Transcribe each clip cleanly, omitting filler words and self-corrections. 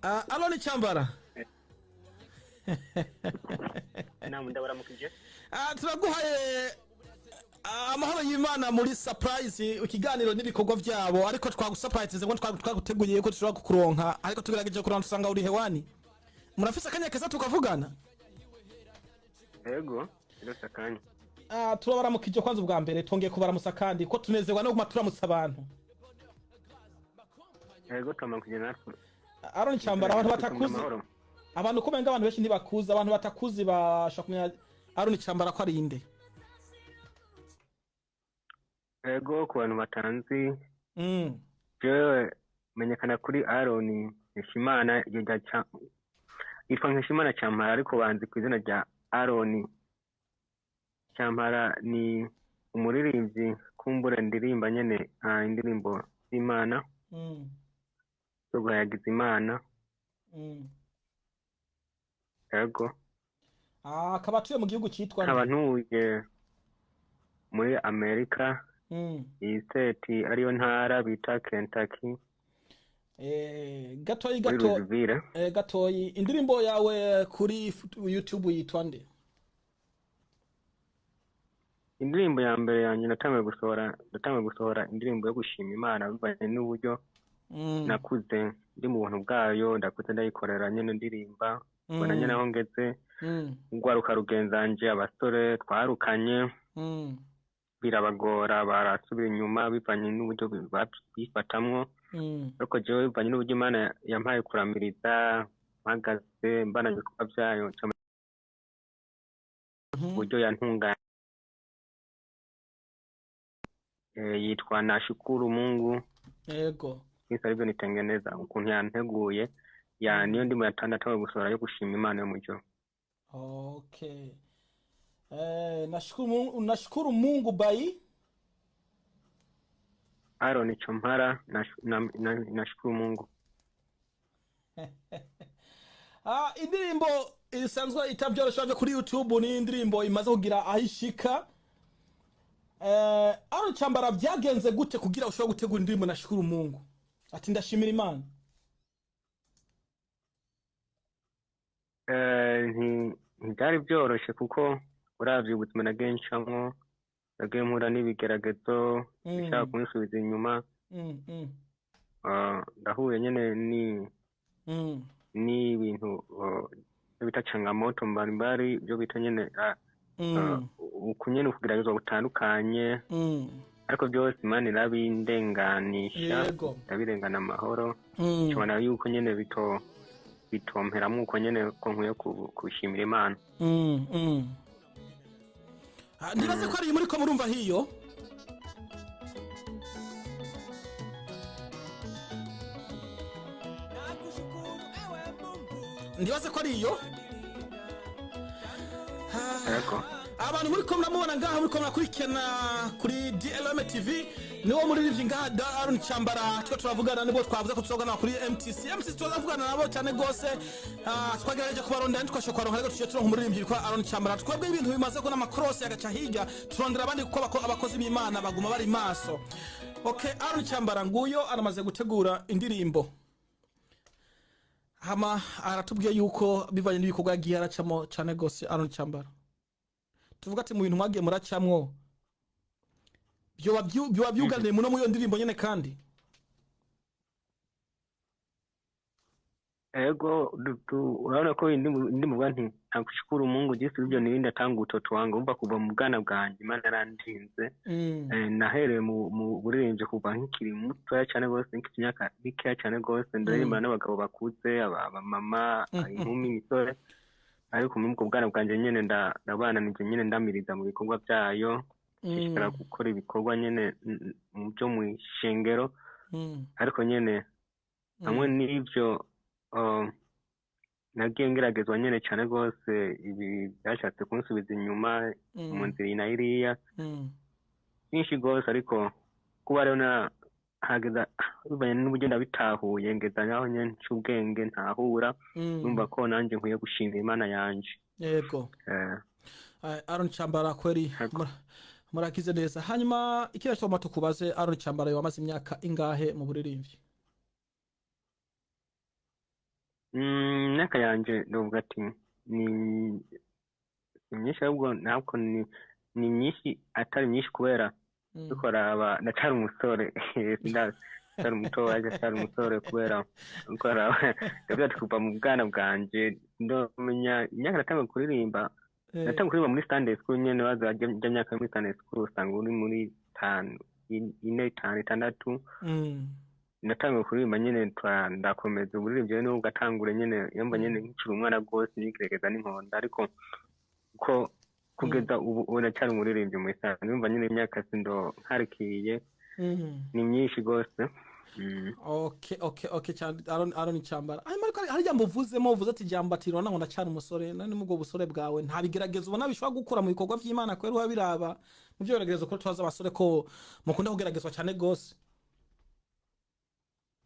Alo ni Chambara. Naam, ndabaramukije. Turaguhaye amahoro y'Imana muri surprise ikiganiro n'ibikorwa vyabo, ariko twagusurprise ngo twaguteguye ko dushobora kukuronka, ariko tugerageje kuronka usanga uri hewani. Murafise akanya keza tukavugana? Yego, ndose akanya. Turabaramukije kwanza ubwa mbere, twongeye kubaramusa kandi ko tunezerwa no kuguma turamutsa abantu. Yego, turabaramukije natwe. Aaron Chambara, abantu batakuzi, abantu kumenga abantu benshi ntibakuzi, abantu batakuzi bashaka kumenya Aaron Chambara ko ari inde. Yego, ku bantu batanzi, jewe menyekana kuri Aaron Nkeshimana, yitwa Nkeshimana Chambara, ariko banzi ku izina rya Aaron Chambara. Ni umuririmbyi kumbura ndirimba nyene indirimbo z'Imana, zo guhayagiza Imana. Yego. Akaba atuye mu gihugu cyitwa nkaba ntuye muri Amerika, iyi state ariyo ntara bita Kentucky. Gatoyi gato, gatoyi, indirimbo yawe kuri YouTube yitwa nde? Indirimbo ya mbere yanjye natangiye gusohora indirimbo yo gushima Imana bivanye n'uburyo nakuze ndi mu buntu bwayo, ndakuze ndayikorera nyene ndirimba, mbona nyene aho ngeze, ugwaruka rugenzanje, abasore twarukanye, birabagora, barasubira inyuma bivanye n'uburyo bifatamwo, ariko jewe bivanye n'uburyo Imana yampaye kuramiriza, mpagaze mbana ibikorwa vyayo, uburyo yantunganye. Yitwa Nashukuru Mungu. Yego. Yesu arivyo nitengeneza ukuntu yanteguye, ya niyo ndimo yatandatu gusohora yo gushima Imana yo mu ijuru. Okay. Nashukuru Mungu by Aaron Chambara. Nashukuru Mungu. Indirimbo isanzwe itabyorosha byo kuri YouTube ni indirimbo imaze kugira aho ishika. Aaron Chambara, byagenze gute kugira ushobora gutegura indirimbo Nashukuru Mungu? Ati ndashimira Imana. Ntibyari byoroshe kuko uravye ubuzima nagiye ncamwo, nagiye mpura n'ibigeragezo bishaka kunsubiza inyuma. Ndahuye nyene n'ibintu bita changamoto mbalimbali, byo bita nyene ukunyene ukugeragezwa gutandukanye, ariko byose Imana irabindenganisha, ndabirengana amahoro. Nshobora yuko nyene bitomperamwo uko nyene ko nkwiye kushimira Imana. Ndibaze ko ari muri ko murumva hiyo. Ndibaze ko ari iyo. Abantu muri ko muramubona ngaha, muri ko murakurikirana kuri DLM TV, niwo muririmbyi ngaha Aaron Chambara. Twe turavugana nibo twavuze ko tuzogana kuri MTC. MTC tuzavugana nabo cyane gose. Twagerageje kubarondera ntitwashoboye kubaronka, ariko tuciye turonka umuririmbyi witwa Aaron Chambara. Twebwe ibintu bimaze ko n'amakrosi agaca hirya, turondera abandi kuko abakozi b'Imana baguma bari maso. Okay, Aaron Chambara nguyo aramaze gutegura indirimbo. Hama aratubwiye yuko bivanye n'ibikorwa yagiye aracamo cyane gose. Aaron Chambara, tuvuga ati mu bintu mwagiye muracamwo byoba byuganiye muno muri iyo ndirimbo nyene kandi. Ego, urabona ko indirimbo nti nakushukuru Mungu jinsi ulivyo nilinda tangu utoto wangu, umva kuva mu bwana bwanjye Imana yarandinze. Nahereye mu buririmbyi kuva nkikiri mutoya cyane gose, nkifite imyaka mikeya cyane gose, ndaririmba n'abagabo bakuze, abamama, inkumi, imisore, ariko muri ubwo bwana bwanjye nyene ndabananije nyene ndamiriza mu bikorwa byayo, nshishikara gukora ibikorwa nyene byo mu ishengero, ariko nyene hamwe n'ivyo nagiye ngeragezwa nyene cane gose, ibi byashatse kunsubiza inyuma mu nzira na iriya byinshi gose, ariko kuba rero hageza bivanye n'uburyo ndabitahuye, ngeza naho nyene nca ubwenge ntahura, numva ko nanje nkwiye gushimira Imana yanje. Yego. Aaron Chambara kweri murakize neza. Hanyuma ikindi cyo tukubaze, Aaron Chambara wamaze imyaka ingahe mu buririmbyi? Imyaka yanje ndavuga ati ni myinshi, ahubwo ntabwo ni myinshi, atari myinshi kubera dukoraba ndacyari umusore, ndacyari mutoya, ndacyari umusore kubera dukoraba ndavuga ati kuva mu bwana bwanje ndamenya imyaka natanga kuririmba. Natanga kuririmba muri Sunday school nyene, baza jya myaka yo muri Sunday school usanga uri muri 5, 4, 5, 6. Natanga kuririmba nyene, ndakomeza uburirimbyi n'ubwo gatangure nyene yumva nyene nkikiri umwana rwose nigerageza n'inkonda, ariko ko kugeza ubu ndacyari umuririmbyi mu isanzwe, yumva nyene imyaka sindo nkarikiye ni myinshi rwose. Okay cyane Aaron Cyambara. Ariko hari ijambo uvuzemo, uvuze ati ijambo ati rona ngo ndacyari umusore, none mubwo busore bwawe nta bigeragezo ubona bishobora gukura mu bikorwa vy'Imana kwera uba biraba mu byo bigeragezo ko twaza abasore ko mukunda kugeragezwa cyane gose?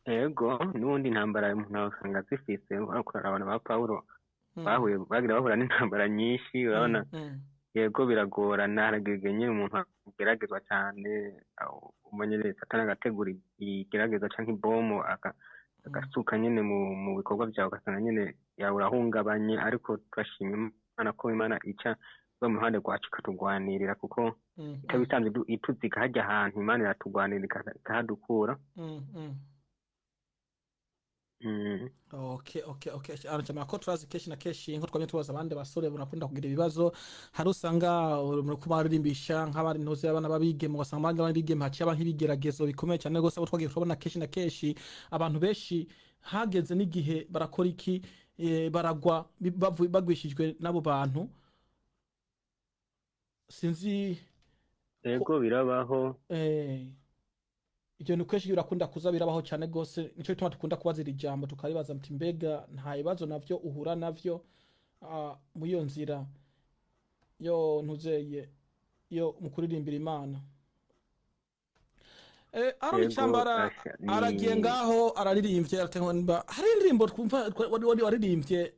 Ego, n'ubundi intambara umuntu usanga zifise, urabona abantu ba Paulo bahuye bagira bahura n'intambara nyinshi, urabona. Yego, biragorana, harageze nyine umuntu ageragezwa cyane, umenyereye Satani agategura igerageza canke ibomu agasuka nyine mu bikorwa byawe, ugasanga nyine yawe urahungabanye, ariko turashima Imana ko Imana ica iba mu ruhande rwacu ikatugwanirira, kuko ikaba isanzwe ituzika hajya ahantu Imana iratugwanirira ikahadukura. Okay. Aaron Cyambara, ko turazi kenshi na kenshi nko twamye tubaza abandi basore barakunda kugira ibibazo, hari usanga muri kubaririmbisha nk'abari ntuzi abana babigeme, ugasanga abandi bana bigeme haciye aba nk'ibigeragezo bikomeye cyane rwose, abo twagiye turabona kenshi na kenshi abantu benshi hageze n'igihe barakora iki, baragwa bagwishijwe n'abo bantu, sinzi. Yego, birabaho. Ibyo ni kenshi birakunda kuza birabaho cyane rwose, nicyo gituma dukunda kubazira ijambo tukaribaza muti mbega nta bibazo navyo uhura navyo muri iyo nzira yo ntuzeye yo mu kuririmbira Imana? Aaron Yego, Cyambara asha, aragiye ngaho araririmbye, aratemba, hari indirimbo twumva wari waririmbye,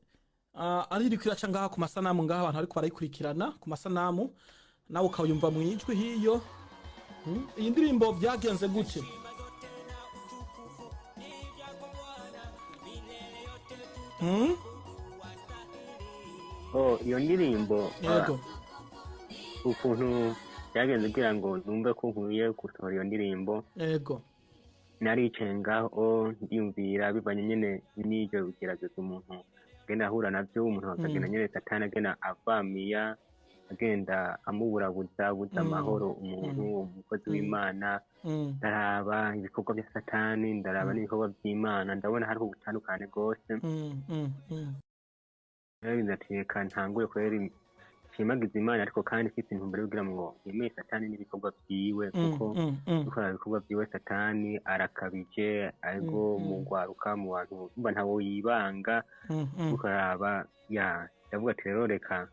ari iriko iraca ngaha ku masanamu ngaha, abantu ariko barayikurikirana ku masanamu, nawe ukayumva mu ijwi hiyo. Iyi ndirimbo byagenze gute? Oh, iyo ndirimbo Yego. ukuntu byagenze kugira ngo numve ko nkwiye gusohora iyo ndirimbo, naricaye ngaho ndiyumvira bivanye nyene n'ivyo bigeragezo umuntu agenda ahura navyo, umuntu akagenda nyene Satani agenda avamiya, agenda amuburabuza buza amahoro umuntu umukozi w'Imana. Ndaraba ibikorwa bya Satani, ndaraba n'ibikorwa by'Imana, ndabona hariho ubutandukane bwose. Narabize ati reka ntangure kweri nshimagize Imana, ariko kandi mfite intumbero yo kugira ngo ntemere Satani n'ibikorwa vyiwe, kuko dukora ibikorwa vyiwe Satani arakabije, ariko mu rwaruka mu bantu umva ntawo yibanga. Ukaraba ya ndavuga ati rero reka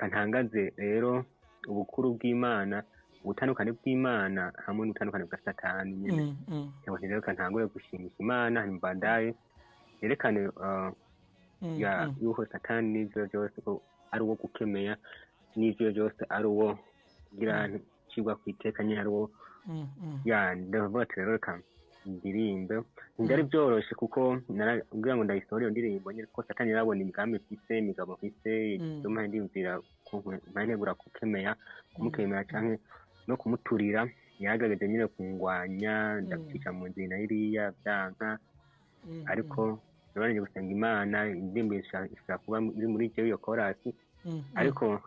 ntangaze rero ubukuru bw'Imana, ubutandukane bw'Imana hamwe n'ubutandukane bwa Satani nyene. Ndavuga ati rero reka ntangure gushimisha Imana, hanyuma bandaye yerekane ya yuko Satani n'ivyo byose ko ari uwo gukemera, n'ivyo byose ari uwo kugira cigwa kwiteka nyene ari uwo. Ya ndavuga ati rero reka ndirimbe, ntibyari byoroshe kuko kugira ngo ndayisohore iyo ndirimbo nyene, kuko Satani yarabona imigambi mfise, imigabo mfise, yo mpaye ndiyumvira mpaye ntegura gukemera, kumukemera canke no kumuturira, yagerageje nyene kungwanya, ndabicisha mu nzira na iriya vyanka, ariko nabanje gusenga Imana, indirimbo ishobora kuba iri muri jewe iyo korasi, ariko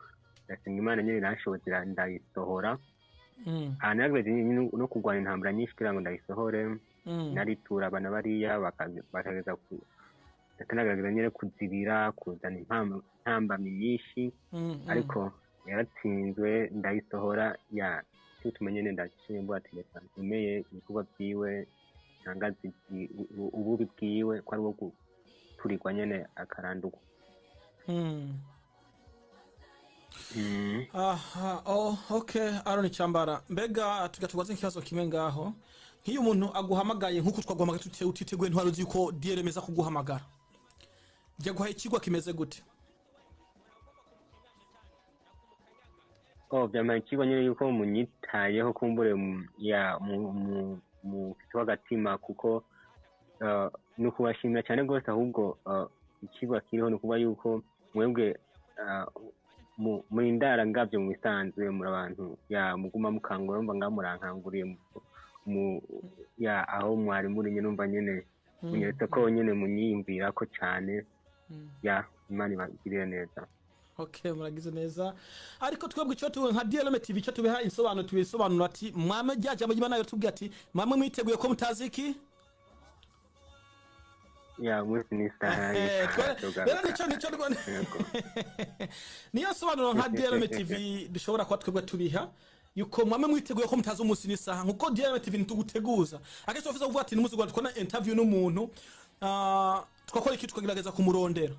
ndasenga Imana nyene iranshoboza ndayisohora. Nagerageje nyene no kurwana intambara nyinshi kugira ngo ndayisohore, naritura abana bariya bakagerageza ndanagerageza nyene kuzibira, kuzana intambamyi nyinshi, ariko yaratsinzwe ndayisohora. Ya cyo nyene ndaciye mvuga ati reka nkomeye ibikorwa vyiwe, ntangaze ububi bwiwe ko ari uwo guturirwa nyene akarandurwa. Aha, oh, okay, Aaron Cyambara, mbega tugatubaze ikibazo kimwe ngaho, nk'iyo umuntu aguhamagaye nk'uko twaguhamagaye utiteguye, ntwari uzi yuko DRM iza kuguhamagara, jya guha ikigwa kimeze gute? Oh, byampaye ikigwa nyene yuko munyitayeho kumbure ya mu agatima, kuko Ni ukubashimira cyane rwose, ahubwo ikiba kiriho ni ukuba yuko mwebwe muri ndarangabyo mu bisanzwe, muri abantu ya muguma mukangura, mba ngaho murankanguriye ya aho mwari muri nyine, numva nyine munyeretse ko nyine munyiyumvira ko cyane. Ya, Imana ibagirire neza. Okay, muragize neza. Ariko twebwe icyo tu nka DLM TV, icyo tubiha insobanuro, tubisobanura ati mwame rya jambo ry'Imana yatubwiye ati mwamwe mwiteguye ko mutazi iki. Ya, umunsi n'isaha. Rero nico niyo sobanuro nka DLM TV dushobora kuba twebwe tubiha, yuko mwamwe mwiteguye ko mutazi umunsi n'isaha. Nkuko DLM TV ntituguteguza, akenshi twavuze kuvuga ati n'umunsi gwa tukona interview n'umuntu, twakora iki? Tukagerageza kumurondera,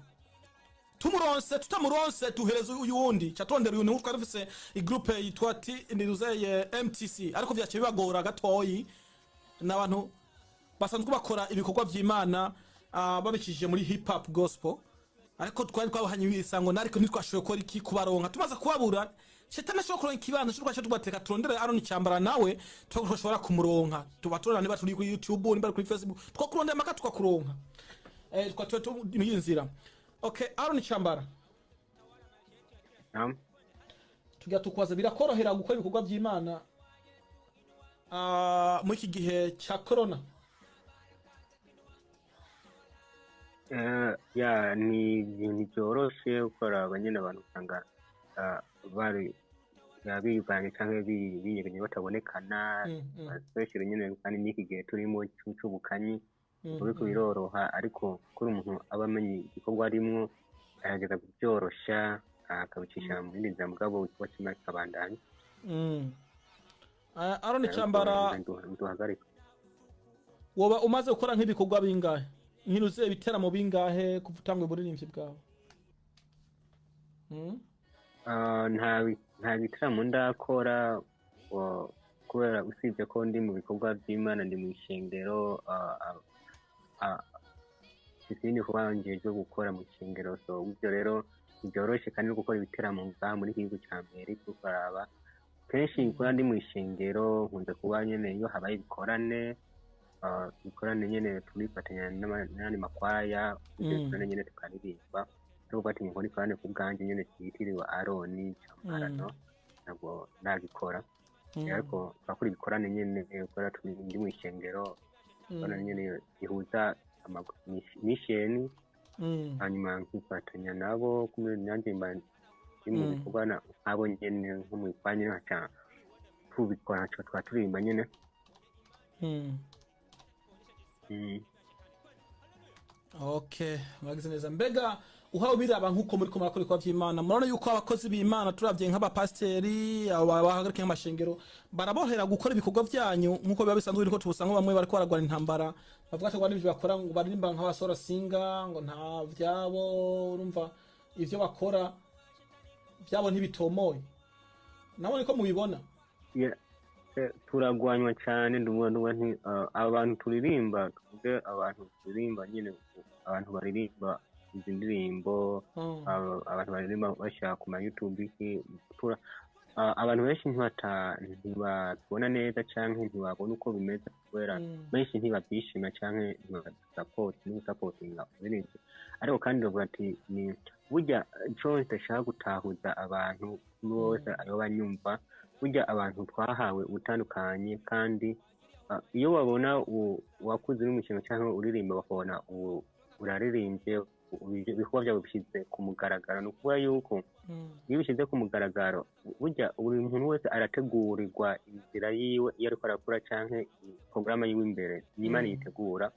tumuronse, tutamuronse tuhereza uyu wundi, catondera uyu. Nkuko twari dufise igroupe yitwa ati niruzeye MTC, ariko vyaciye bibagora gatoyi n'abantu basanzwe bakora ibikorwa vy'Imana babicishije muri hip hop gospel, ariko twari twabahanye ibisango, ariko ntitwashoboye gukora iki? Kubaronka. Tumaze kubabura, shetani ashobora kuronka ikibanza cyo twaca tubateka turondere Aaron Cyambara, nawe tushobora kumuronka, tuba turondera niba turi kuri YouTube, niba kuri Facebook, twakurondera maka tukakuronka. Twatuye tu nzira. Okay, Aaron Cyambara. Naam. Tujya tukwaza, birakorohera gukora ibikorwa by'Imana muri iki gihe cya corona? Ya, ni ibintu byoroshe gukora, nyine abantu usanga bari biyuganye cyangwa biyeganye batabonekana, especially nyine kandi n'iki gihe turimo c'ubukanyi, uriko biroroha. Ariko kuri umuntu aba amenye igikorwa arimwo, arageza kubyorosha akabicisha mu yindi nzira, mugabo igikorwa kimwe kikabandanya. Aaron Cyambara, nduhagarika. Woba umaze gukora nk'ibikorwa bingahe, nkiruze ibiteramo bingahe kuva utangwa uburirimbyi bwawe? Nta bitaramo ndakora, kubera usibye ko ndi mu bikorwa by'Imana, ndi mu ishengero, izindi kuba njejwe gukora mu ishengero. So ibyo rero ntibyoroshye kandi no gukora ibiteramo ngaha muri iki gihugu cya Amerika, ukaraba kenshi kuba ndi mu ishengero, nkunze kuba nyene iyo habaye ibikorane, ibikorane nyene turifatanya n'ayandi makwaya, ibyo bikorane nyene tukaririmba. Ariko bati nkora ikorane ku bwanjye nyene cyitiriwe Aaron Cyambara, no ntabwo ndagikora. Ariko turakora ibikorane nyene kubera turi ndi mu ishengero, ibikorane nyene ihuza misheni, hanyuma nkifatanya nabo kumwe nanjye mba ndi mu bikorwa nk'abo nyene, nko mu bikorwa nyene nkaca tubikora, nkaca tuba turirimba nyene. Okay, muragize neza. Mbega uhawe biraba nkuko muri ko murakora ibikorwa vy'Imana, murabona yuko abakozi b'Imana, turavye nk'abapasiteri bahagarika nk'amashengero, barabohera gukora ibikorwa vyanyu nkuko biba bisanzwe biriko? Tubusanga bamwe bariko baragwana intambara, bavuga ati ngo n'ivyo bakora, ngo baririmba nk'abasora singa, ngo nta vyabo, urumva ivyo bakora vyabo ntibitomoye. Nabone ko mubibona. Turagwanywa cyane. Ndumva nti abantu turirimba, tuvuge abantu turirimba nyine, abantu baririmba izi ndirimbo, abantu baririmba bashaka ku ma YouTube iki, abantu benshi ntibatubona neza canke ntibabona uko bimeze, kubera benshi ntibabyishima canke ntibasupport n'ugusapotinga umuririmbyi. Ariko kandi bavuga ati ni burya ico ndashaka gutahuza abantu bose ayo banyumva, burya abantu twahawe ubutandukanye, kandi iyo babona wakuze uri mu kintu cyangwa uririmba, bakabona uraririmbye, ibikorwa byawe bishyize ku mugaragaro, ni ukuvuga yuko iyo bishyize ku mugaragaro, burya buri muntu wese arategurirwa inzira yiwe iyo ariko arakura, canke porogaramu yiwe imbere ni Imana yitegura.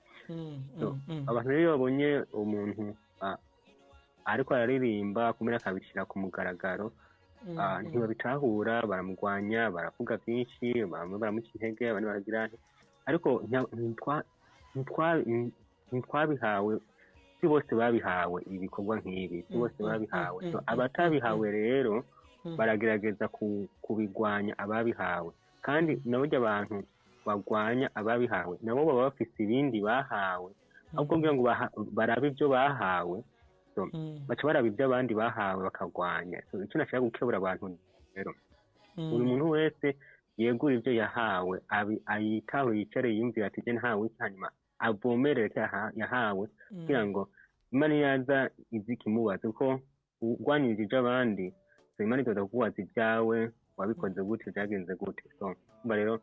Abantu rero iyo babonye umuntu ariko araririmba kumena akabishyira ku mugaragaro, ntibabitahura, baramugwanya, baravuga byinshi, bamwe baramuca intege, abandi baragira, ariko ntitwabihawe, si bose babihawe ibikorwa nk'ibi, si bose babihawe. Abatabihawe rero baragerageza kubigwanya ababihawe, kandi nabo abantu bagwanya ababihawe nabo baba bafise ibindi bahawe, ahubwo kugira ngo barabe ibyo bahawe, baca baraba ibyo abandi bahawe bakagwanya. Icyo nashaka gukebura abantu rero, buri muntu wese yegura ibyo yahawe, ayitaho, yicare yiyumvira ati jye ntawe iki, hanyuma avomerere yahawe, kugira ngo Imana yaza izi ikimubaza, kuko urwanirije iby'abandi, so Imana izoza kukubaza ibyawe, wabikoze gute, byagenze gute. So umva rero.